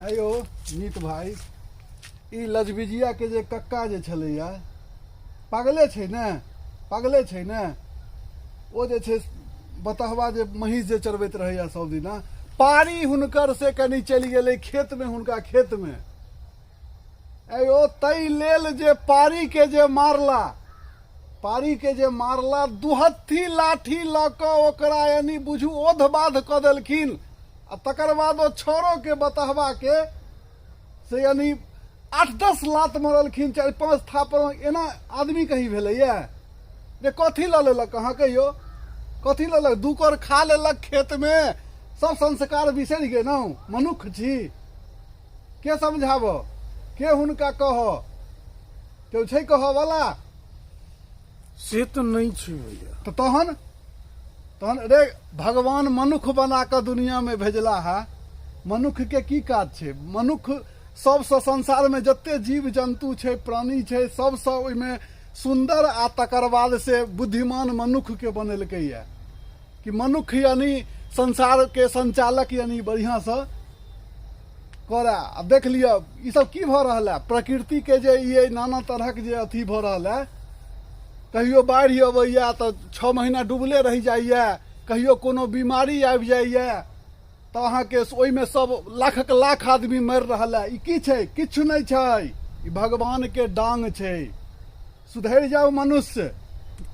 आयो मीत भाइ, ई लजबिजिया के जे कक्का जे छलैया, पागले छै ने, पागले छै ने। ओ जे छै बतहवा जे महींस जे चरबैत रहैया सब दिना, पारी हुनकर से कनि चलि गेलै खेतमे, हुनका खेतमे। आयो ताहि लेल जे पारी के जे मारला, पारी के जे मारला, दुहत्थी लाठी लऽ कऽ ओकरा यानी बुझू ओध बाध कऽ देलखिन। आ तकर बाद ओ छौड़ोके बतहबाके से यानी 8-10 लात मरलखिन, 4-5 थापड़। एना आदमी कहीं भेलैया जे कथी लऽ लेलक अहाँ कहियो? कथी लेलक? 2 कर खा लेलक खेतमे, सब संस्कार बिसरि गेलहुँ। मनुख छी, के समझाब, के हुनका कह? केओ छै कहऽ वाला? से तऽ नहि छै भैया। तऽ तहन तहन रे भगवान मनुख बना कऽ दुनियामे भेजला है, मनुखके की काज छै? मनुख सबसँ संसारमे जते जीव जन्तु छै, प्राणी छै, सबसँ ओहिमे सुन्दर आ तकर बाद से बुद्धिमान मनुखके बनेलकैया कि मनुख यानी संसारके संचालक यानी बढ़िआँसँ करए। आब देख लिअ ई सब की भऽ रहल है प्रकृतिके, जे ई नाना तरहक जे अथी भऽ रहल है। कहियो बाढ़ि अबैया तऽ 6 महीना डूबले रहि जाइया, कहियो कोनो बीमारी आबि जाइया तऽ अहाँके ओहिमे सब लाखक लाख आदमी मरि रहल है। ई की छै? किछु नहि छै, ई भगवानके डांग छै। सुधरि जाउ मनुष्य।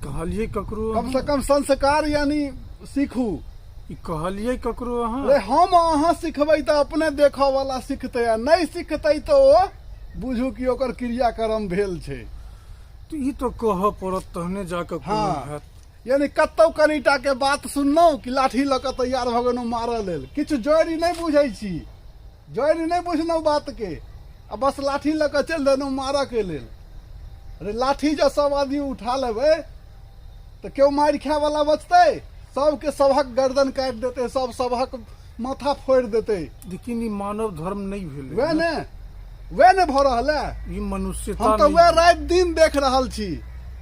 कहलियै ककरो? कम से कम संस्कार यानी सीखू। ई कहलियै ककरो अहाँ? अरे हम अहाँ सिखबै तऽ अपने देखऽ वाला सिखतै, आ नहि सिखतै तऽ ओ बुझू कि ओकर क्रियाक्रम भेल छै। तऽ ई तऽ कहऽ पड़त तहने जाकऽ कोनो हैत। यानी कतौ कनिटा के बात सुनलहुँ कि लाठी लऽ कऽ तैयार भऽ गेलहुँ मारऽ लेल। किछु जड़ि नहि बुझै छी, जड़ि नहि बुझलहुँ बात के, आ बस लाठी लऽ कऽ चलि देलहुँ मारऽ के लेल। अरे लाठी जँ सब आदमी उठा लेबै तऽ केओ मारि खाय वाला बचतै? सबके सबहक गर्दन काटि देतै, सब सबहक माथा फोड़ि देतै। लेकिन ई मानव धर्म नहि भेलै। वएह ने, वएह ने भऽ रहल है ई मनुष्यता। हम तऽ वएह राति दिन देख रहल छी,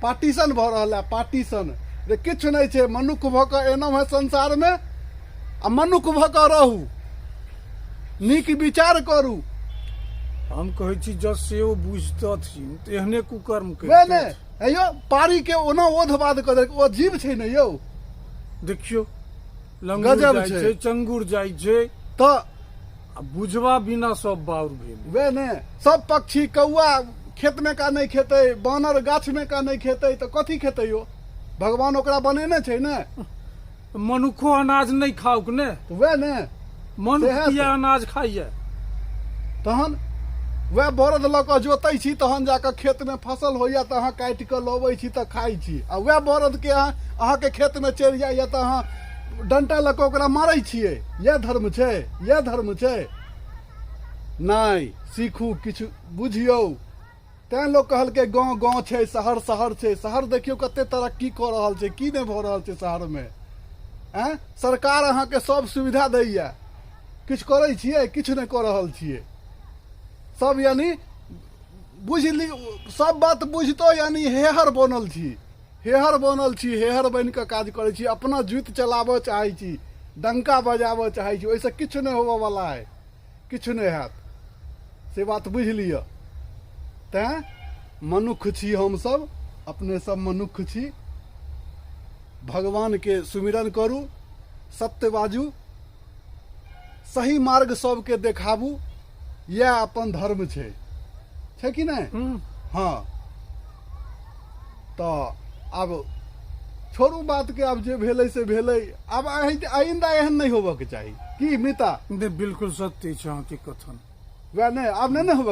पार्टीशन भऽ रहल है, पार्टीशन। रे किछु नहि छै, मनुख भऽ कऽ एलहुँ हेँ संसारमे आ मनुख भऽ कऽ रहू, नीक विचार करू। हम कहै छी जँ से ओ बुझतथिन तऽ एहने कुकर्म वएह ने। यौ पारी के ओना ओध बाध कऽ देलक, ओ जीव छै ने यौ। देखियौ लंगूर गजब जाइ छै। छै, चंगूर जाइ छै तऽ आ बुझबा बिना सब बाउर भेल। वएह ने, सब पक्षी कौआ खेत में का नहि खेतै, बानर गाछ में का नहि खेतै तऽ कथी खेतै यौ? भगवान ओकरा बनेने छै ने। मनुखो अनाज नहि खाउक ने? वएह ने। मनुख सएह किया तऽ। अनाज खाइया? तहन वएह बरद लऽ कऽ जोतै छी, तहन जाकऽ खेतमे फसल होइया तऽ अहाँ काटि कऽ लबै छी तऽ खाइ छी, आ वएह बरदके अहाँ अहाँके खेतमे चढ़ि जाइया तऽ अहाँ डंटा लऽ कऽ ओकरा मारै छियै। इएह धर्म छै? इएह धर्म छै? नहि, सीखू, किछु बुझियौ। तैं लोक कहलकै गाँव गाँव छै, शहर शहर छै। शहर देखियौ कते तरक्की कऽ रहल छै, की नहि भऽ रहल छै शहरमे। आँय, सरकार अहाँके सब सुविधा दैया, किछु करै छियै? किछु नहि कऽ रहल छियै। सब यानी बुझि ली, सब बात बुझितो यानी हेहर बनल छी, हेहर बनल छी, हेहर बनि कऽ काज करै छी, अपना जुति चलाबऽ चाहै छी, डंका बजाबऽ चाहै छी। ओहिसँ किछु नहि होबऽवला है, किछु नहि हैत, से बात बुझि लिअ। तैँ मनुख छी हमसभ, अपने सब मनुख छी। भगवानके सुमिरन करू, सत्य बाजू, सही मार्ग सबके देखाबू, इएह अपन धर्म छै। छै कि नहि? हँ, तऽ आब छोड़ू बातके, आब जे भेलै से भेलै। आब आइंदा एहन नहि होबऽके चाही। की मिता? नहि, बिल्कुल सत्य छै अहाँके कथन। वएह नहि, आब नहि ने होबऽ।